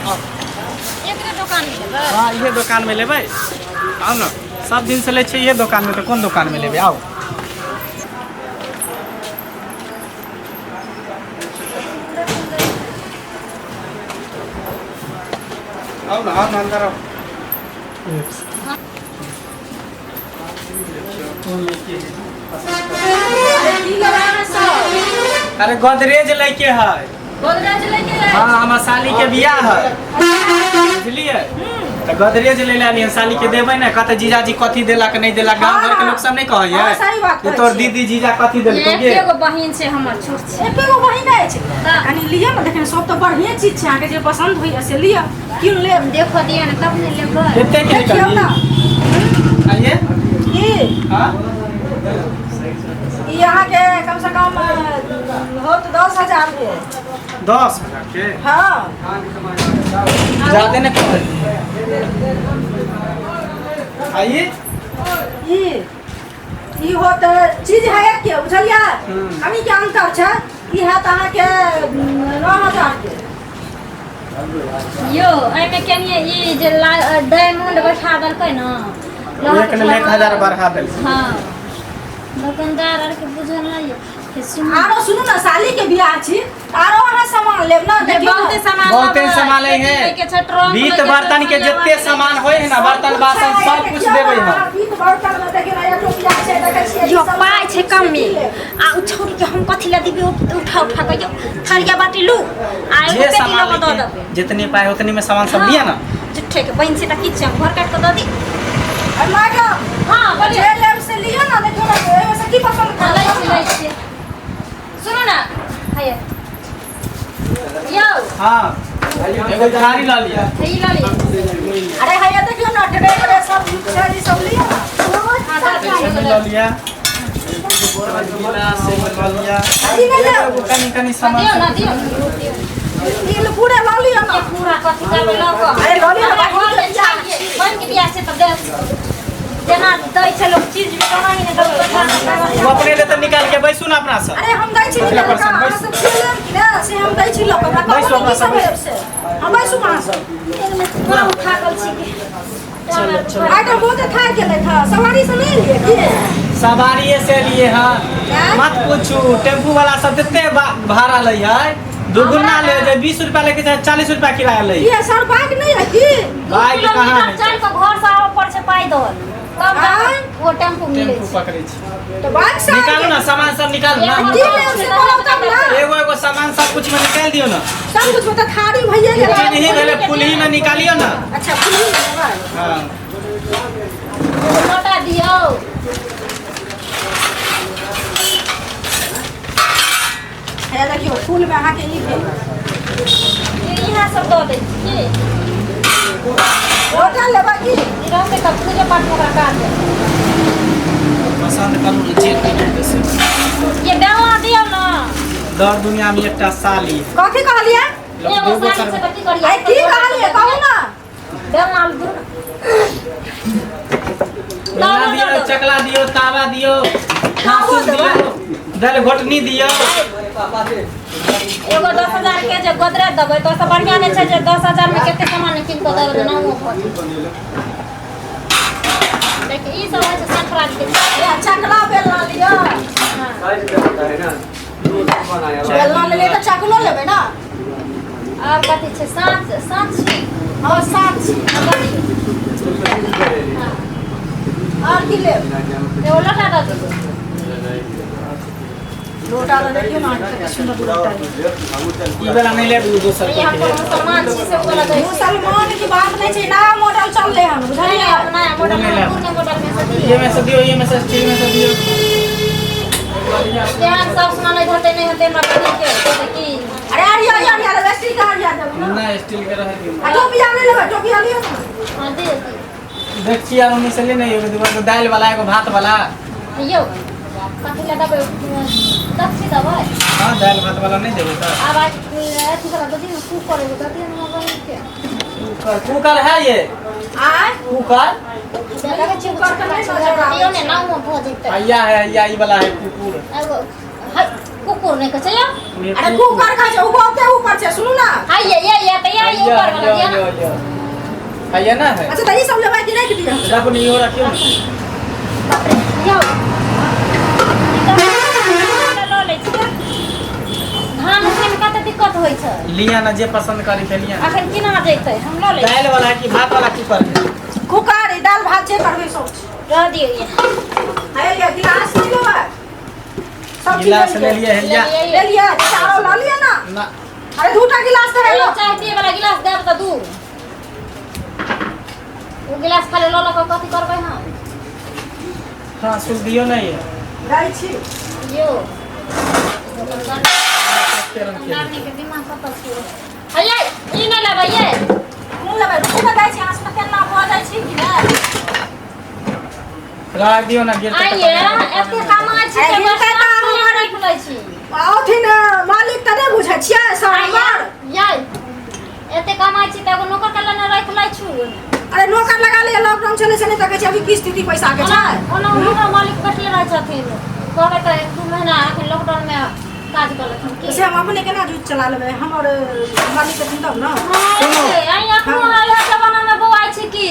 आउ। एकरे दोकान में लेबै? हँ, इहे दोकानमे लेबै। आउ ने, सब दिनसँ लै छियै इहे दोकानमे, तऽ कोन दोकानमे लेबै? आउ। आउ ने, आउ ने, अन्दर आउ। कोन लैके है? अरे, की लेबै अहाँ सब? अरे, गोदरेज लैके है। गोदरेज लैके है? हाँ, हमर साली के बियाह है, बुझलियै? तऽ गोदरेज ले लेलियै। साली के देबै ने, कहते जीजाजी कथी देलक, नहि देलक। गाँव घर के लोक सब नहि कहैया हाँ, सही बात जे कहै तोर छियै। दीदी जीजा कथी देलकौ गे? एके गो बहिन छै हमर, छोट छै। एके गो बहिन अछि? तऽ। कनि लिअ ने, देखियौ, सब तऽ बढ़िए चीज छै। अहाँके जे पसन्द होइए से लिअ, कीन लेब। देखो दिअ ने, तब ने लेबै। कते के? देखियौ ने। आइए। की? हाँ। ई अहाँके कम से कम होत 10,000 के। 10,000 के? हाँ। ज्यादे ने कहै। आइए। ई ई होत चीज है के, बुझलियै? कनि के अंतर छै। ई हैत अहाँके 9,000 के। यौ, एहिमे केनिये ई जे डायमंड बैठा देलकै ने। एक ने 1,000 बढ़ा देलकै। हाँ, दोकानदार आरके बुझल नहि यौ। हे, सुनू। आरो सुनू ने, साली के बियाह छी, आरो अहाँ सामान लेब ने? देखियौ ने। बहुते सामान बहुते लेबै। सामान लै है। पेटी लैके छै, ट्रंक बीत लैके छै, बर्तन के सब जते लेबाक सामान होय है ना, बर्तन बासन सब कुछ देबै हम। बीत बर्तन में देखियौ ने, एक टोपिया छै, देखै छियै? यो ई सब पाइ छै कमे की लेब? आ उ छोड़ के हम कथी लए देबै? उठा उठा के यो थरिया बाटी लू आ एगो जे पेटी सामान लऽ कऽ दऽ लेके देबै। जितने पाइ उतने में सामान सब लिया ना। झूठे के बहिन से तऽ किछु हम घर काटि कऽ दऽ दी। अरे मैडम। हाँ, बोलिए। जे लेब से लिअ ने, देखियौ ने, एहिमे से की पसंद हाँ, लै करब? छी, लै छी। सुनू ने, हैया यौ। हाँ, एगो थारी लऽ लिअ। ई लऽ लिअ। अरे हैया, देखियौ ने, ट्रे ट्रे सब छै, ई सब लिअ ने। हाँ, दऽ दियौ, एगो लऽ लऽ लिअ, गिलास एगो लऽ लिअ। ई नहि लेब? कनि कनि सामान। दियौ ने, दियौ ने, दियौ। ई पूरे लऽ लिअ ने। ये पूरा कथी करबै लऽ कऽ? अरे, लऽ लिअ ने। हमरा घरमे छै, बहिनके बियाह छै तऽ दे, जेना दै छै लोक चीज भी तेना ही ने देबै। ओ अपने ले तऽ निकाल के बैसू ने अपना सब। अरे, हम दै छी कथी लए निकालि कऽ। परेशान? अहाँ बैसू। सब जे लेब कि ने से हम दै छी लऽ कऽ। हमरा बैसू कहू ने अपना की सब, सब लेब से हम। बैसू अहाँ सब। पूरा उठा कल छी कि चलो, चलो। आइ तऽ बहुते थाकि गेलै था। सवारी से नहि एलियै की? सवारिये से लिए हन। आँय? मत पूछू, टेम्पू वाला सब जते भाड़ा लै है, दुगुना ले। जे 20 रुपया लेके जाए, 40 रुपया किराया लै। की सर, बाइक नहि है की? बाइक कहाँ है? चल कऽ घर से आबऽ पड़ै छै पैदल, तब आँय? जाकऽ ओ टेम्पू मिलै टेम्पू छै। पकड़ै छी। तऽ बाइक से निकालू ना, सामान सब निकालू ना। की लेब से कहब तब ने। एगो एगो सामान सब कुछ में निकाल दियो ना। सब कुछ में तऽ थारी भइए गेलै। चिन्ही भेलै, फुलही में निकालियो ना। अच्छा, फुलही लेबै? हाँ। एगो लोटा दियौ। हे, देखियौ, फूलमे अहाँके ई भेल। इएह सब दऽ दै छी की? लोटा लेबै की? ई रहतै तऽ पूजे पाठमे ओकरा काज देतै। पसंद करू ने, जे लेबै से। ये बेलना दियौ ने। दर दुनिया में एकटा साली है। कथी कहलियै? लोग एगो दूगो साड़ी छै करबै। तऽ की करियै? आइ की कहलियै, कहू ने। बेलना दू ने। बेलना दियौ, चकला दियौ, तावा दियौ, हाँसू दियौ, दालि घोटनी दियौ। एगो 10,000 के जे गोदरेज देबै तऽ ओहिसँ बढ़िआँ नहि छै जे 10,000 मे कते सामान कीन कऽ दऽ देबै, नामो भऽ जेतै। देखियौ, ई सब होइ छै सरफराज के। ए, चकला बेलना लिअ। हाँ। बेलना लेलियै तऽ चकलो लेबै ने। आओर कथी छै? साँच, साँच छी? हँ, सात छी। हाँ, दऽ दियौ। हाँ। आओर की लेब? एगो लोटा दऽ दियौ। लोटा तऽ देखियौ ने अहाँके, कते सुन्दर लोटा यऽ। ई वाला नहि लेब, ओ दोसर ई हम के। कोनो मुसलमान छी से ओ वाला दै छी? मुसलमान की बात नहि छै, नया मॉडल चललै हन, नहि, बुझलियै? हम नया मॉडल नहि लेब। पुरने मॉडल में से ये दियौ। में से दियौ, ये में से, स्टील में से दियौ। केहन सब सुना नहि होतै, नहि होतै हमरा बहिन के तऽ की? अरे, अरिया अरिया लेबै, स्टील के अरिया देबै ने। नहि, स्टील के रहै दियौ। आ टोपिया नहि लेबै? टोपिया लिअ ने। हाँ, दे दियौ। देख छी आर उन्नी से ले ने, एगो दूगो, एगो दालि वाला, एगो भात वाला। यौ, कथी लए देबै? दक्षी देबै? हाँ, दालि भात वाला नहि देबै तऽ? आब आज अथी वाला दऽ दियौ, कूकर एगो दऽ दियौ ने हमर बहिन के। कुकर, कुकर है ये। आँय? कुकर। देखै छियै, कुकर के नहि नजर आबै दियौ ने। छै। नामो भऽ जेतै। हैया है, हैया ई वाला है कुकुर। एगो है। कुकुर नहि कहै छै यौ। अरे कुकर कहै छै, ओ बहुते ऊपर छै, सुनू ना। हाय ये ये ये तऽ ये ऊपर वाला दिअ ना। है ना है। अच्छा, तऽ ई सब लेबै कि राखि दिअ? राखू ने, इहो राखियौ ने। बाप रे, यौ। ई तऽ लऽ लै छियै। धान उसनैमे कते दिक्कत होइ छै। लिया ना, जे पसंद करी से लिया। अखन केना जैतै? हम लऽ लै छी। दालि वाला कि भात वाला कुकर है? कुकर, ई दालि भात जे करबै सब छै। रह दियौ ये। हे ये गिलास नहि लेबै? सब चीज गिलास ले ले लिअ। लिए है या। ले लिअ, चारो लऽ लिअ ना। ना। अरे दूटा गिलास तऽ हेलो, है। चाय पिए वाला गिलास देब तऽ दू। ओ गिलास खाली लऽ लऽ कऽ कथी करबै हम? हाँ, सुन दियो ना ये। जाइ छी। यौ, कते रंग के? नानी के दिमाग कतऽ छै? हैये, ई नहि लेबै ये। कोन लेबै? रुकू ने, जाइ छी। अहाँ सब केना भऽ जाइ छी कि नहि? राख दियो ना, गिरते। आइये एते कमाइ छी अरे से हिनका बस तऽ हमर राखि लै छी। अथिन मालिक तऽ नहि बुझै छियै सर हमर। आइये यै, एते कमाइ छी तऽ एगो नौकर के लेने राखि लै छु। अरे नौकर लगा लिअ, लॉकडाउन चलै छै, नहि देखै छियै अभी की स्थिति पैसा के छै? ओना हमरो मालिक बैठले रहै छथिन, कहबै तऽ 1-2 महीना अखन लॉकडाउन मे काज कऽ लेथिन की। से हम अपने केना जूझ चला लेबै? हमर मालिक छथिन तब ने। सुनू। आइ एखनो आइ जमाना मे बौआइ छी कि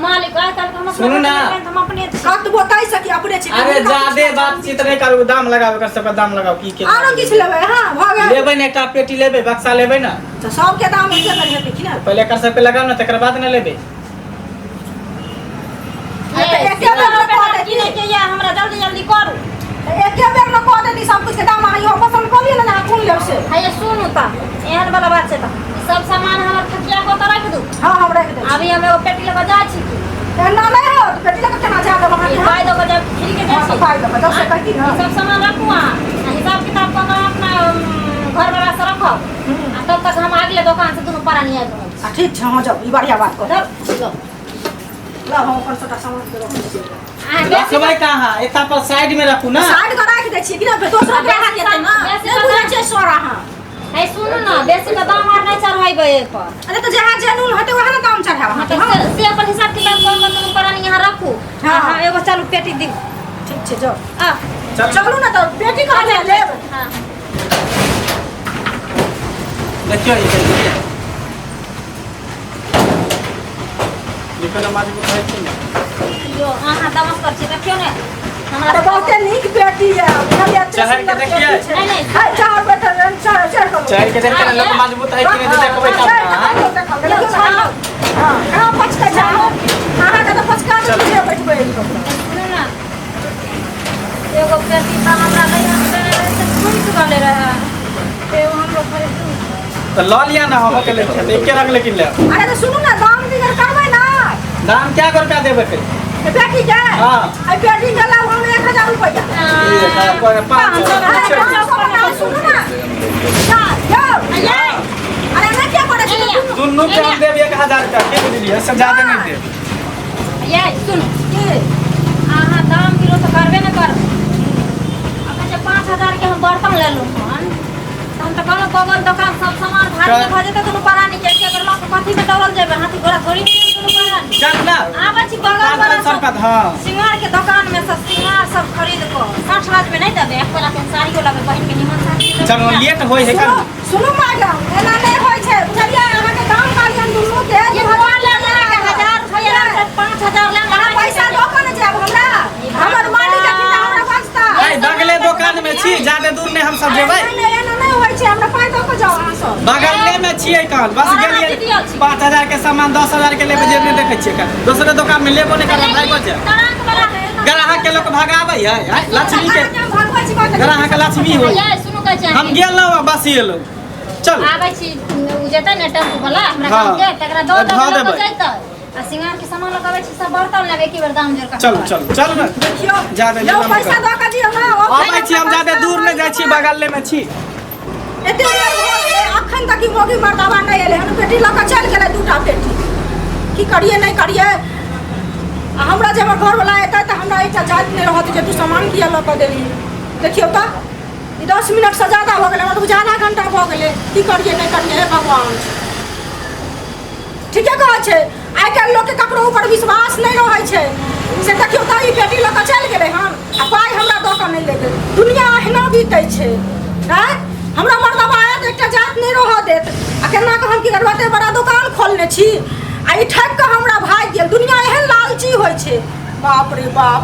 मालिक आइ काल्हि हम सुनू ना। हम अपने छी। कतबो ताहि सकी अपने छी। अरे ज्यादे बातचीत नहि करू, दाम लगाओ, एकर सबके दाम लगाओ की के। आरो किछु लेबै? हाँ, भऽ गेल। लेबै ने, एकटा पेटी लेबै, बक्सा लेबै ने। तऽ सबके दाम एके बेर हेतै कि ने? पहिले एकर सबके लगाओ ने, तकर बाद ने लेबै। ये, एके बेर मे कऽ देती। किनै के ये, हमरा जल्दी जल्दी करू। तऽ एके बेर मे कऽ देती सब किछु के दाम। अहाँ इहो पसन्द कऽ लिअ ने, अहाँ कोन लेब से। हे सुनू तऽ, एहन वाला बात छै तऽ ई सब सामान हमर थकिया कऽ तऽ राखि दू। हाँ, हम राखि दै छी। अभी हम एगो पेटी लऽ कऽ जाइ छी की। एना नहि होत, पेटी लऽ कऽ केना जा देब अहाँके? ई पाइ दऽ कऽ जायब, फ्री के जाइ हाँ, छी। पाइ दऽ कऽ जाउ, से कहती ने। ई सब सामान राखू अहाँ आ हिसाब किताब कऽ कऽ अपना घरवला से रखब आ तब तक हम अगले दोकान से दुनू प्राणी आबि रहल छी। आ ठीक छै, हाँ जाउ, ई बढ़िया बात कह। चल, ल, हम अपन सबटा सामान के रखै छी। अहाँ बेसी रखबै कहाँ? एता पर साइड में रखू ना। साइड कऽ राखि दै छियै कि ने, दोसरो ग्राहक एतै ने। बेसी नहि बुझै छियै सर अहाँ। हे सुनू ने, बेसी के दाम आर नहि चढ़ेबै एहि पर। अरे तऽ जहाँ जेनून हेतै वएह ने दाम चढ़ायब हाँ अहाँके। तऽ से अपन हिसाब किताब कऽ कऽ दुनू प्राणी यहाँ राखू। हाँ। हाँ, एगो चलू पेटी दिउ। ठीक छै, जाउ। आ चल। चलू ने तऽ, पेटी कहाँ लेब? हाँ। देखियौ, ई देखियौ, देखियौ ने, मजबूत होइ छै ने? यो अहाँ दमस कर छी, देखियौ ने हमरा। अरे बहुते नीक पेटी है, बुझलियै? एते चढ़ि के सुन्दर देखियै। पेटी छै। नहि, नहि। हाय, चढ़ बैठल, चढ़ चढ़ कऽ। चढ़ि के देखते ने लोक मजबूत है कि नहि, देखबै तब चढ़ि ने। कऽ देखियौ, देखियौ, देखियौ। हाँ, कहाँ पचकै छै अहाँके? तऽ पचका देब, बुझियौ, बैठबै एकदम। सुनू ने, एगो पेटी तऽ हमरा लैया देने रहै से टूटि गेलै रहै, एगो हमरो खरीद। तऽ लऽ लिअ ने, हम के लेके एके रंग लेकिन लेब। अरे तऽ सुनू ने, दाम दिगर करबै ना। दाम क्या रुपया देबै के? ए पेटी के? हाँ। एहि पेटी के लेब हम 1000 रुपैआ। 500। अरे 500 बताउ, सुनू ना। जा, यौ। अरे ना, क्या करै छी? दुनू के हम देब 1000 रुपया, की बुझलियै? इससे ज्यादा नहीं देब। ये सुनू। की? अहाँ दाम किलो तऽ करबे ने करबै। अखन जे 5000 के हम बर्तन लेलहुँ हन, तऽ हम तऽ कहलहुँ बगल दोकान सब सामान भारी चल। भऽ जेतै दुनू प्राणी के, एके बेर लऽ कऽ कथी मे दौड़ल जेबै? हाथी घोड़ा थोड़ी ने दुनू प्राणी। चल ना। आबै छी बगल पाँच वाला पाँच सौ सब रुपया, हाँ। सिंगार के दुकान में सब सिंगार सब खरीद कऽ 60 राज में नहीं देबै? एक तोला के साड़ियो लेबै, बहिन के निमन साड़ी लेबै। चलो, लेट होय है। सुनू कल। सुनू मैडम, एना नहि होइ छै, बुझलियै? अहाँके दाम कहलियनि दुनू के ये 2000 ले ले के 1000 रुपया लेब, 5000 लेब। अहाँ पैसा दऽ कऽ ने जायब हमरा। हमर मालिक अथिन तऽ हमरा बजता। ऐ बगले दुकान में छी, ज्यादा दूर नहीं हम सब जेबै। नहि नहि, एना नहि होइ छै, हमरा पाइ दऽ कऽ जाउ अहाँ सब। बगले में छियै कल, बस हाँ, गेलियै। दीदी अछि। 5000 के सामान 10,000 के लेबै जे नहि देखै छियै कल। दोसरे दुकान में लेबो नहीं करब भाई, बचे। ट्रंक वाला। ग्राहक के लोक भगाबै है, आय, लक्ष्मी के अहाँके हम भगबै छी बात। ग्राहक लक्ष्मी होइ। ये सुनू, कहै छी हम गेलहुँ आ बस एलहुँ, चल। आबै छी, ओ जेतै ने टेम्पू वाला हमरा हाँ। गाँव के, तकरा दऽ धऽ दऽ लऽ देबै। कऽ जैतै आ सिंगार के सामान लऽ कऽ आबै छी, सब बर्तन लेबै, एके बेर दाम जोड़ कऽ। चल चल चल ने। देखियौ। ज्यादा यौ, नहीं पैसा दऽ कऽ दियौ ने ओ। आबै छी हम, ज्यादा दूर नहि जाइ छी, बगले में छी। एते देर भऽ गेलै, अखन तक ई मौगी मर्दाबा नहि एलै हन। पेटी लऽ कऽ चलि गेलै दूटा पेटी। की करियै, नहि करियै? आ हमरा जे हमर घरवला एतै तऽ हमरा एकटा जाति नहि रहत जे तू सामान किया लऽ कऽ देली। देखियौ तऽ, ई 10 मिनटसँ ज्यादा भऽ गेलै, हमरा तऽ बुझाय आधा घंटा भऽ गेलै। की करियै, नहि करियै? हे भगवान! ठीके कहै छै, आइ काल्हि लोकके ककरो ऊपर विश्वास नहि रहै छै। से देखियौ तऽ, ई पेटी लऽ कऽ चलि गेलै हन आ पाइ हमरा दऽ कऽ नहि लेबै। दुनिया अहिना बीतै छै। आँय हमरा मर्दबा आयत एकटा जात नहि रहऽ देत आ केना कऽ हम की करबै एते बड़ा दोकान खोलने छी आ ई ठकि कऽ हमरा भागि गेल दुनिया एहन लालची होइ छै बाप रे बाप।